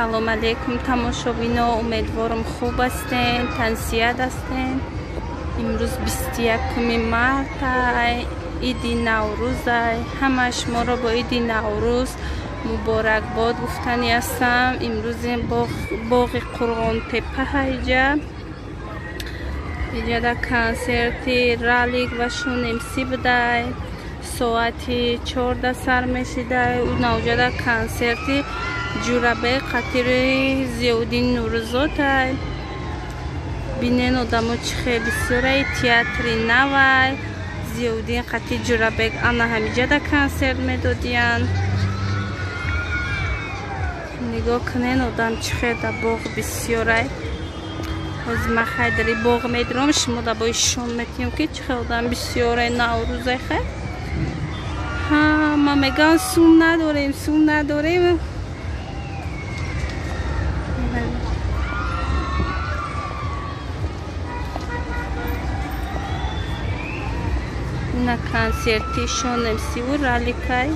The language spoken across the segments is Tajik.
Ассалому алайкум тамошобино, умедворам хуб ҳастен, тансият ҳастен. Имрӯз 21 март, иди Наврӯз. Ҳама шуморо бо иди Наврӯз муборакбод гуфтанӣ ҳастам. Имрӯз боғи Қурғонтеппа ҳайҷа. Иҷада консерти Ралик ва Шон МС будай. Соати 14 сар мешидай. У навҷада консерти Ҷурабек қатири Зиёуддин Нурзодай. Бинен одамо чӣ хел бисёрай, театри навай. Зиёуддин қати Ҷурабек ана ҳамиҷада консерт медодиянд. Нигоҳ кунен одам чӣ хел дар боғ бисёрай. Ҳозир ман хай дари боғ медиром, шумо дар бои шон метиҳем ки чӣ хел одам бисёрай, наврӯзай хай. Ҳама мегӯянд сум надорем, сум надорем. На консерти Шон МС Раликай.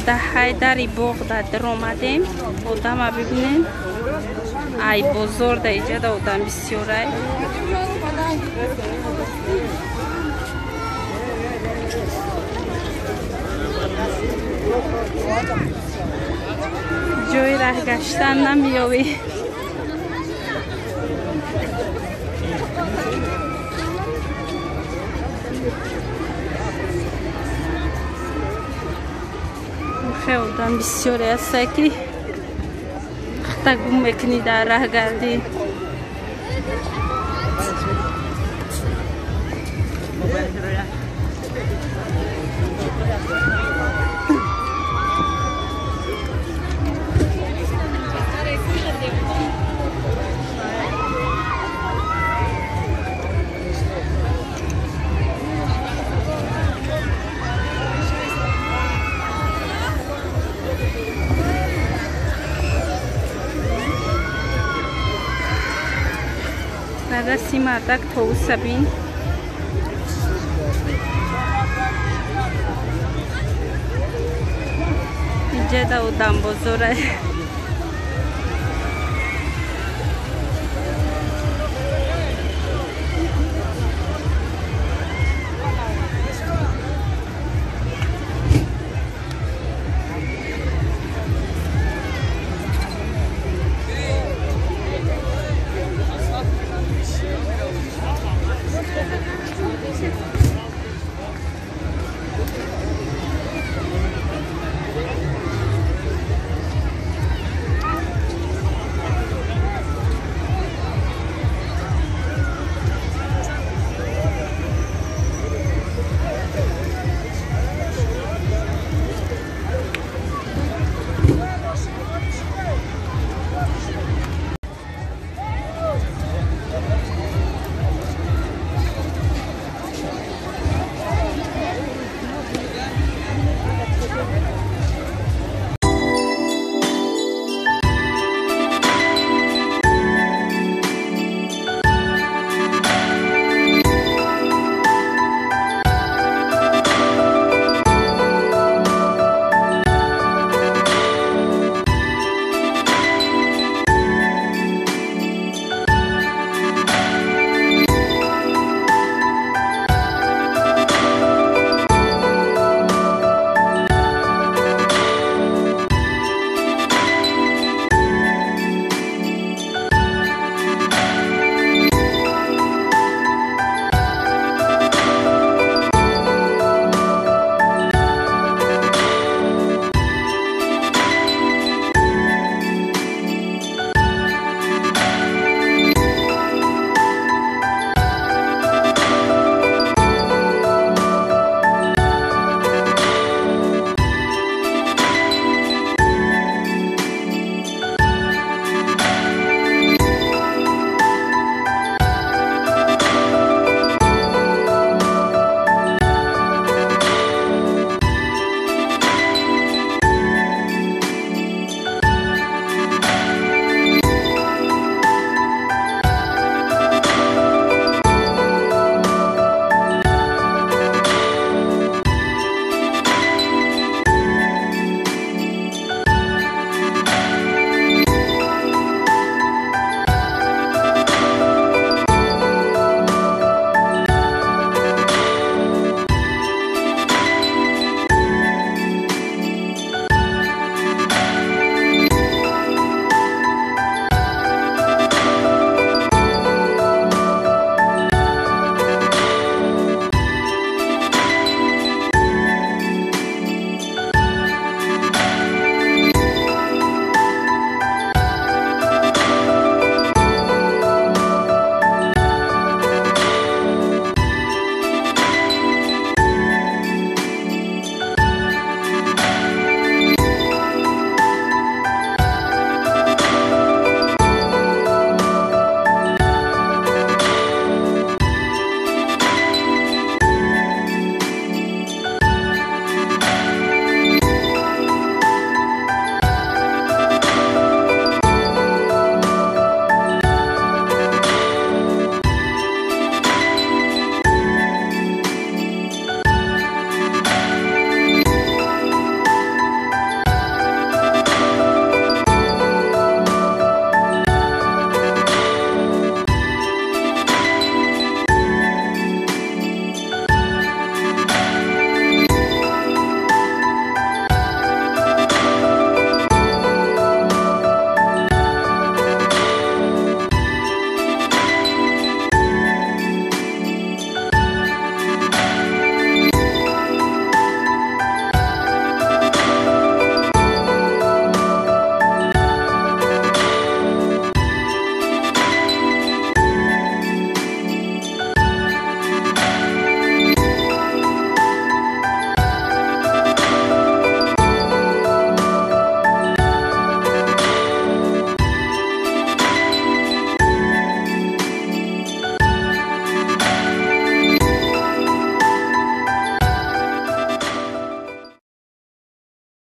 Даҳай дари боғ да даромадем, одама бибинем. Ай бозор да иҷада одам бисёрай. Ҷои раҳ гаштан намеёбӣ. Хел одам бисёре ҳаста ки хата гум мекунӣ дар раҳгардӣ. Дасти мардак тоуса бин. Иҷада одам бозора.